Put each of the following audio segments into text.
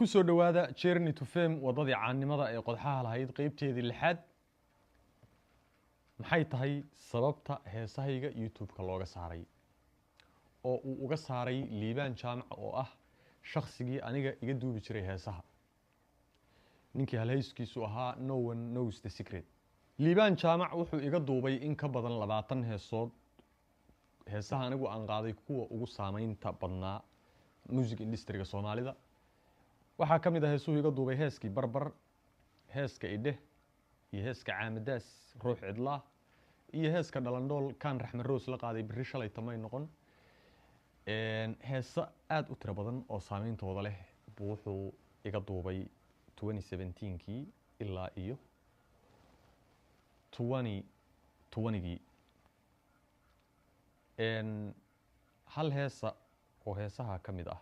Ku soo dhowaada Journey to Fame, waddadii caannimada ee qodxaha lahayd, qeybteedii lixaad. Maxay tahay sababta heesahayga YouTube-ka looga saaray oo uu uga saaray Liibaan Jaamac, oo ah shaksigii aniga iga duubi jiray heesaha, ninkii halhayskiisu ahaa "No one knows the secret"? Liibaan Jaamac wuxuu iga duubay in ka badan 20 heesood, heesaha anigu aan qaaday kuwa ugu saameynta badnaa music industry-ga Soomaalida. Waxaa ka mid ah heesuhu iga duubay heeskii Barbar, heeska Idheh iyo heeska Caamadaas Ruux Cidlaah iyo heeska Dhalandhool kaan Raxmed Roos la qaaday, Beri Shalay Tamay Noqon. Heese aada u tiro badan oo saameyntooda leh buu wuxuu iga duubay 2017-kii ilaa iyo 2020-gii. Hal heesa oo heesaha ka mid ah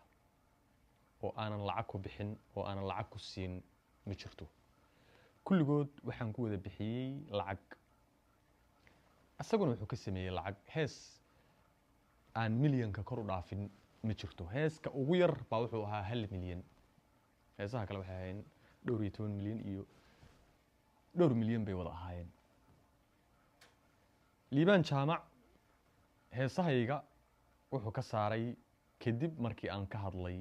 oo aanan lacag ku bixin oo aanan lacag ku siin ma jirto. Kulligood waxaan ku wada bixiyey lacag, isaguna wuxuu ka sameeyey lacag. Hees aan milyanka kor u dhaafin ma jirto. Heeska ugu yar baa wuxuu ahaa 1 milyan. Heesaha kale waxay ahaayeen dhowr iyo toban milyan iyo dhowr milyan bay wada ahaayeen. Liibaan Jaamac heesahayga wuxuu ka saaray kadib markii aan ka hadlay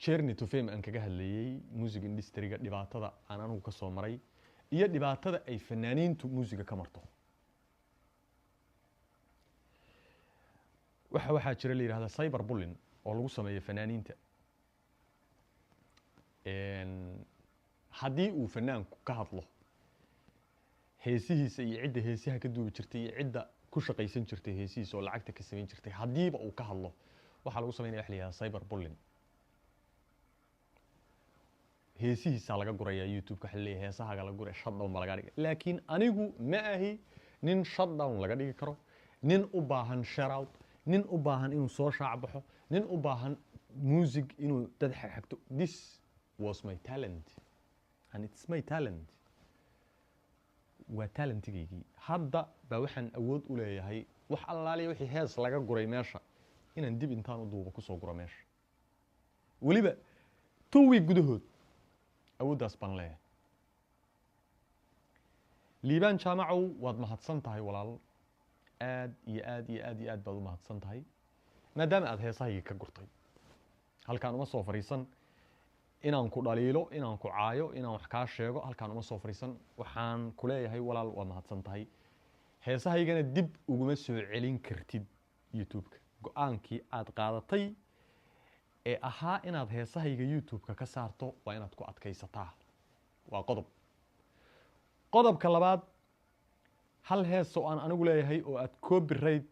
Journey to Fame, aan kaga hadlayey music industry-ga, dhibaatada aan anigu ka soo maray iyo dhibaatada ay fanaaniintu muusiga ka marto. Waxaa jira la yidhahda cyber bullying oo lagu sameeyo fanaaniinta. Haddii uu fanaanku ka hadlo heesihiisa iyo cidda heesiha ka duubi jirtay iyo cidda ku shaqaysan jirtay heesihiisa oo lacagta ka samayn jirtay, haddiiba uu ka hadlo, waxaa lagu sameynaya wax la yihahda cyber bullying. Heesihiisaa laga gurayaa YouTube-ka, waxa laleeyahay heesahaaga laga guraya, shutdown baa laga dhigay. Laakiin anigu ma ahi nin shutdown laga dhigi karo, nin u baahan shout, nin u baahan inuu soo shaac baxo, nin u baahan music inuu dad xagxagto. This was my talent and it's my talent. Waa talentigaygii. Hadda baa waxaan awood u leeyahay wax allaaliya wixii hees laga guray meesha inaan dib intaan u duubo kusoo guro meesha, weliba 2 week gudahood. Awooddaas baan leeyahay. Liibaan Jaamacow, waad mahadsan tahay walaal, aad iyo aad iyo aad iyo aad baad u mahadsan tahay maadaama aad heesahaygii ka gurtay. Halkaan uma soo fadhiisan inaan ku dhaliilo, inaan ku caayo, inaan wax kaa sheego. Halkaan uma soo fadhiisan. Waxaan ku leeyahay, walaal, waa mahadsan tahay. Heesahaygana dib uguma soo celin kartid YouTube-ka. Go-aankii aad qaadatay ee ahaa inaad heesahayga YouTube-ka ka saarto waa inaad ku adkaysataa. Waa qodob. Qodobka labaad, hal hees oo aan anigu leeyahay oo aad copyright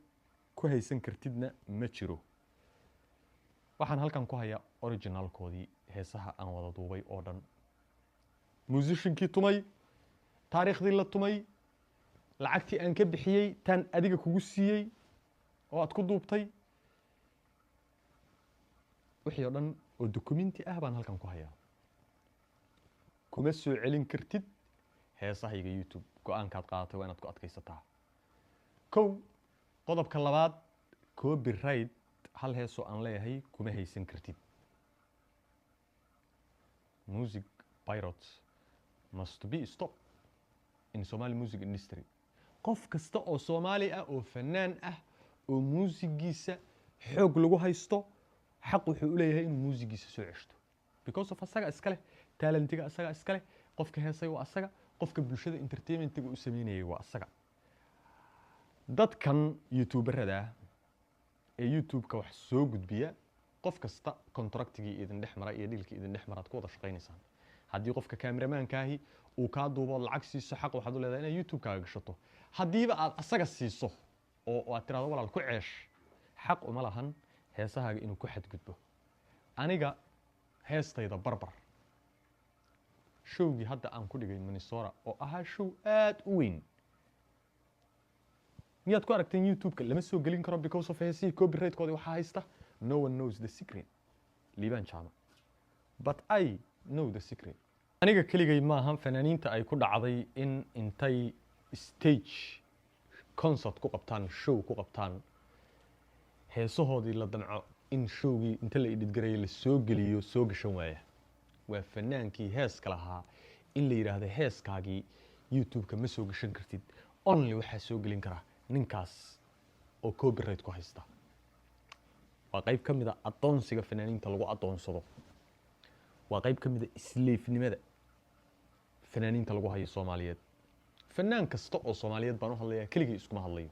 ku haysan kartidna ma jiro. Waxaan halkan ku hayaa originalkoodii heesaha aan wada duubay oo dhan, musiciankii tumay, taariikhdii la tumay, lacagtii aan ka bixiyey, taan adiga kugu siiyey oo aad ku duubtay, wixii oo dhan oo documenti ah baan halkan ku hayaa. Kuma soo celin kartid heesahayga YouTube. Go-aankaad qaadatay waa inaad ku adkaysataa. Kow. Qodobka labaad, copyright hal heesoo aan leeyahay kuma haysan kartid. Music pirates must be stop in Somali music industry. Qof kasta oo Soomaali ah oo fanaan ah oo muusigiisa xoog lagu haysto, xaq wuxuu u leeyahay inuu muusigiisa soo ceshto, because of asaga iska leh talentiga, asaga iska leh. Qofka heesay waa asaga, qofka bulshada entertainmentiga u sameynayay waa asaga. Dadkan youtuberada ah ee YouTube-ka wax soo gudbiya, qof kasta contractigii idin dhex mara iyo dealkii idin dhex maraad ku wada shaqaynaysaan. Haddii qofka cameramaankaahi uu kaa duubo ood lacag siiso, xaq waxaad u leedahay inaad YouTube-kaaga gashato. Haddiiba aad asaga siiso oo aad tirahdo "Walaal, ku ceesh," xaq uma lahan heesahaaga inuu ku xadgudbo. Aniga heestayda Barbar, showgii hadda aan ku dhigay Minnesota oo ahaa show aad u weyn, miyaad ku aragteen YouTube-ka? Lama soo gelin karo because of heesihii copyright-koodii waxaa haysta No one knows the secret, Liibaan Jaamac. But I know the secret. Aniga keligay maaha fanaaniinta ay ku dhacday in intay stage concert ku qabtaan, show ku qabtaan, heesahoodii la damco. In showgii inta la edit gareeyo la soo geliyo soo gashan waaya. Waa fanaankii heeska lahaa in la yidhaahdo heeskaagii YouTube-ka ma soo gashan kartid, only waxaa soo gelin kara ninkaas oo copyright ku haysta. Waa qayb ka mid a addoonsiga fanaaniinta lagu addoonsado, waa qayb ka mid a slavenimada fanaaniinta lagu hayo Soomaaliyeed. Fanaan kasta oo Soomaaliyeed baan u hadlayaa, keligii iskuma hadlayo.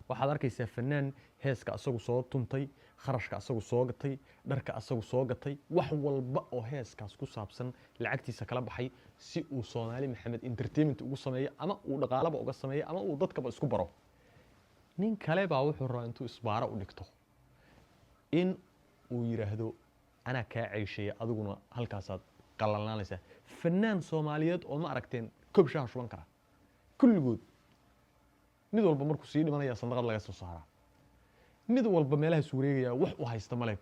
Waxaad arkaysaa fanaan heeska asagu soo tuntay, kharashka asagu soo gatay, dharka asagu soo gatay, wax walba oo heeskaas ku saabsan lacagtiisa kala baxay si uu Soomaali Maxamed entertainment ugu sameeyo, ama uu dhaqaalaba uga sameeyo, ama uu dadkaba isku baro. Nin kale baa wuxuu rabaa intuu isbaaro u dhigto in uu yidhaahdo anaa kaa ceysheeya, adiguna halkaasaad qalalnaanaysaa. Fanaan Soomaaliyeed oo ma aragteen koob shaha shuban kara? Kulligood mid walba markuu sii dhimanaya sandaqad laga soo saaraa, mid walba meelahaas wareegaya, wax uu haysta male,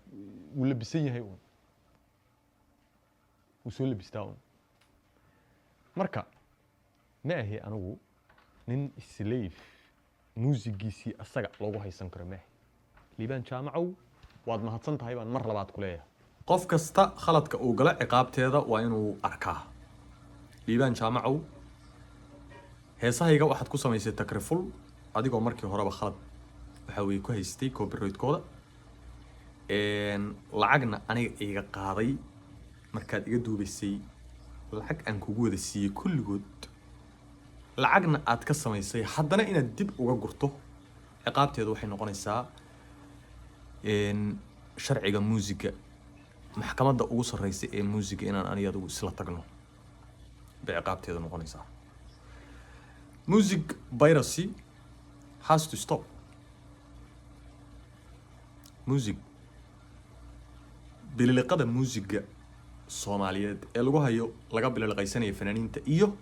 wuu labisan yahay uun, wuu soo labistaa uun. Marka ma ahi anigu nin slave muusigiisii asaga loogu haysan karo, ma ahi. Liibaan Jaamacow, waad mahadsan tahay baan mar labaad ku leeyahay. Qof kasta khaladka uu galo ciqaabteeda waa inuu arkaa. Liibaan Jaamacow, heesahayga waxaad ku samaysay takriful, adigoo markii horeba khalad waxa weye ku haystay copyright-kooda, lacagna aniga iga qaaday markaad iga duubaysay, lacag aan kugu wada siiyey kulligood, lacagna aad ka samaysay, haddana inaad dib uga gurto, ciqaabteedu waxay noqonaysaa sharciga muusiga, maxkamadda ugu sarreysa ee muusiga inaan aniga adigu isla tagno bay ciqaabteedu noqonaysaa. Music piracy has to stop. Music bililiqada, muusiga Soomaaliyeed ee lagu hayo, laga bililiqaysanaya fanaaniinta iyo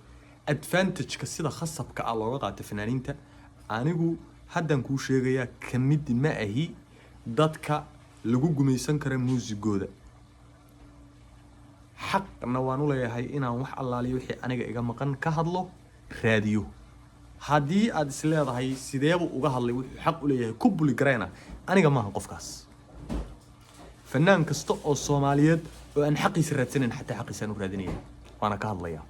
advantage-ka sida khasabka ah looga qaato fanaaniinta, anigu haddaan kuu sheegayaa, ka mid ma ahi dadka lagu gumaysan kara muusigooda. Xaqna waan u leeyahay inaan wax allaaliyo wixii aniga iga maqan ka hadlo, raadiyo. Haddii aad is leedahay sideebuu uga hadlay, wuxuu xaq u leeyahay ku bully gareena, aniga maaha qofkaas. Fanaan kasta oo Soomaaliyeed oo aan xaqiisa raadsanayn, xataa xaqiisaan u raadinaya, waana ka hadlayaa.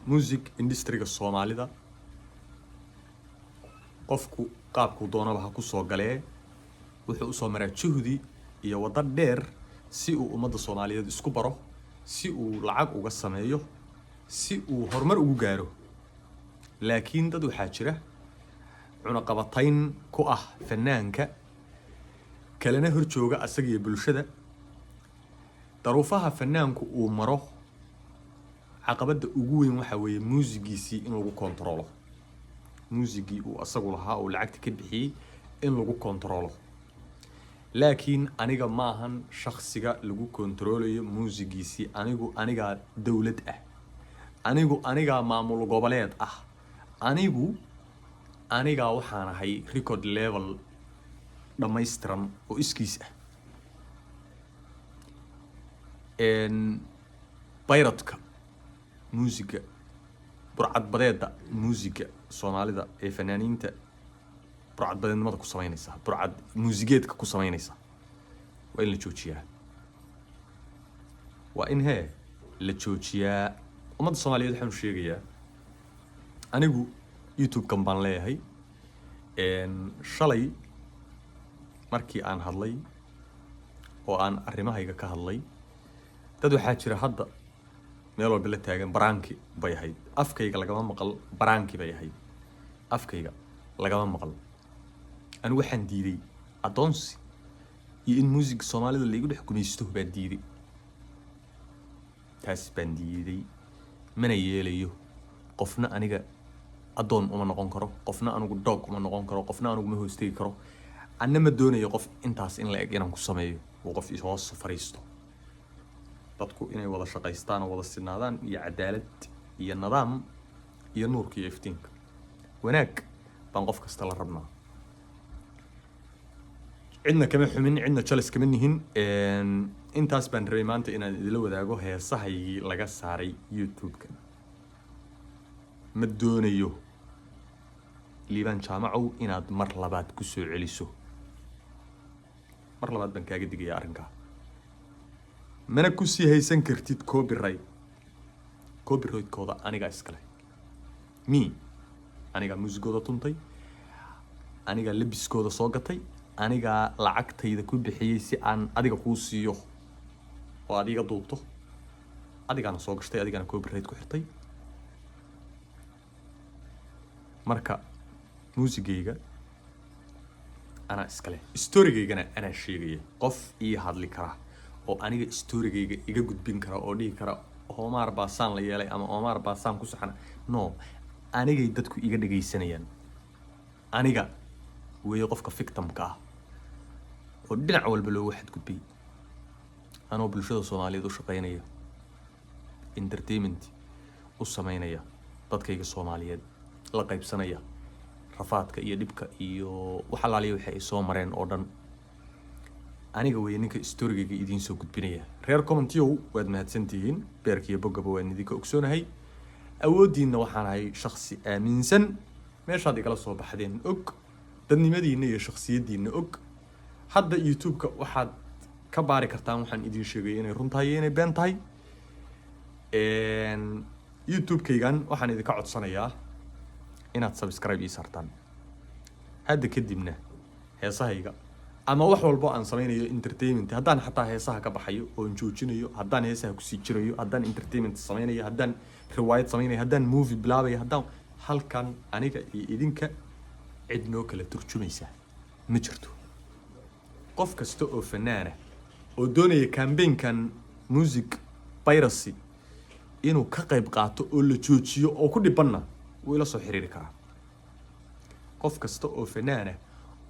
Music industryga Soomaalida qofku qaabkuu doonaba ha ku soo galee, wuxuu usoo maraa juhdi iyo waddo dheer si uu ummadda Soomaaliyeed isku baro, si uu lacag uga sameeyo, si uu horumar ugu gaaro. Laakiin dad waxaa jira cunaqabatayn ku ah fanaanka, kalena hor jooga asaga iyo bulshada. Daruufaha fanaanku uu maro, caqabadda ugu weyn waxaa weeye muusigiisii in lagu kontaroolo, muusigii uu asagu lahaa oo lacagta ka bixiyey in lagu kontaroolo. Laakiin aniga maahan shaksiga lagu kontaroolayo muusigiisii. Anigu anigaa dowlad ah, anigu anigaa maamul goboleed ah, anigu anigaa waxaan ahay record label dhammaystiran oo iskiis ah. Piratka muusiga, burcadbadeeda muusiga Soomaalida ee fanaaniinta burcadbadeednimada ku sameynaysa, burcad muusigeedka ku sameynaysa, waa in la joojiyaa, waa in hee la joojiyaa. Ummadda Soomaaliyeed waxaan u sheegayaa, anigu YouTube-kan baan leeyahay. Shalay markii aan hadlay oo aan arrimahayga ka hadlay, dad waxaa jira hadda meel walba la taagan prank-i bay ahayd, afkayga lagama maqal, prank-i bay ahayd, afkayga lagama maqal. Anigu waxaan diiday addoonsi iyo in muusiga Soomaalida laigu dhex gumaysto baan diiday, taas baan diiday, mana yeelayo. Qofna aniga addoon uma noqon karo, qofna anigu dog uma noqon karo, qofna anigu ma hoostegi karo. Anna ma doonayo qof intaas in la eg inaan ku sameeyo uu qof hoos fariisto. Dadku inay wada shaqaystaan oo wada sinaadaan iyo cadaalad iyo nidaam iyo nuurka iyo iftiinka wanaag baan qof kasta la rabnaa. Cidna kama xumin, cidna jalis kama nihin. Intaas baan rabay maanta inaan idila wadaago heesahaygii laga saaray YouTube-ka. Ma doonayo. Liibaan Jaamacow, inaad mar labaad ku soo celiso. Mar labaad baan kaaga digayaa arrinkaa. Mana kusii haysan kartid copyright. Copyright-kooda anigaa iskale, me, anigaa muusigooda tuntay, anigaa labiskooda soo gatay, anigaa lacagtayda ku bixiyey si aan adiga kuu siiyo oo aad iga duubto. Adigaana soo gashtay, adigaana copyright ku xirtay. Marka muusigayga anaa iskale, storygaygana anaa sheegaya. Qof ii hadli kara oo aniga storygayga iga gudbin kara oo dhihi kara Oomaar baa saan la yeelay ama Oomaar baa saan ku saxana, no. Anigay dadku iga dhagaysanayaan. Aniga weeye qofka victimka ah oo dhinac walba loogu xadgudbay, anoo bulshada Soomaaliyeed u shaqeynaya, entertainment u sameynaya, dadkayga Soomaaliyeed la qaybsanaya rafaadka iyo dhibka iyo wax alaaliya wixii ay soo mareen oo dhan. Aniga weeye ninka storygayga idiin soo gudbinaya. Reer commentiyow, waad mahadsantihiin. Beerkiiyo boggaba waan idinka ogsoonahay awooddiinna. Waxaan ahay shaksi aaminsan meeshaad igala soo baxdeen, og dadnimadiinna iyo shaksiyaddiinna, og. Hadda YouTube-ka waxaad ka baari kartaan waxaan idiin sheegay inay run tahay iyo inay been tahay. YouTube-kaygan waxaan idinka codsanayaa inaad subscribe ii saartaan. Hadda kadibna heesahayga ama wax walbo aan sameynayo entertainment, haddaan xataa heesaha ka baxayo oon joojinayo, haddaan heesaha kusii jirayo, haddaan entertainment sameynayo, haddaan riwaayad sameynayo, haddaan movie bilaabayo, haddaan halkan, aniga iyo idinka cid noo kala turjumaysa ma jirto. Qof kasta oo fanaana oo doonaya campaignkan music piracy inuu ka qayb qaato oo la joojiyo oo ku dhibanna, wuu ila soo xiriiri karaa. Qof kasta oo fanaana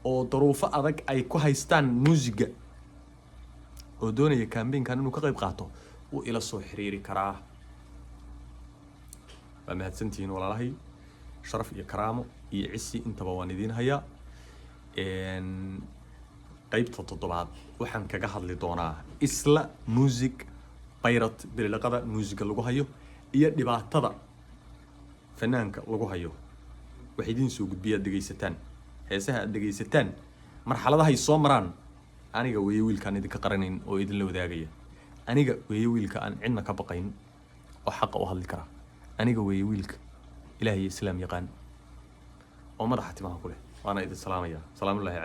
oo daruufo adag ay ku haystaan muusiga oo doonaya campaignkan inuu ka qayb qaato, wuu ila soo xiriiri karaa. Waa mahadsantihiin walaalahay. Sharaf iyo karaamo iyo cisi intaba waan idiin hayaa. Qaybta toddobaad waxaan kaga hadli doonaa isla music pirate, bililiqada muusiga lagu hayo iyo dhibaatada fanaanka lagu hayo. Wax idiin soo gudbiya aad dhegaysataan, heesaha aad dhegaysataan, marxaladahay soo maraan. Aniga weeye wiilkaan idinka qaranayn oo idinla wadaagaya. Aniga weeye wiilka aan cidna ka baqayn oo xaqa u hadli kara. Aniga weeye wiilka Ilaah iyo Islaam yaqaan oo madaxa timaha ku leh. Waana idin salaamaya. Salaamullaahi calaykum.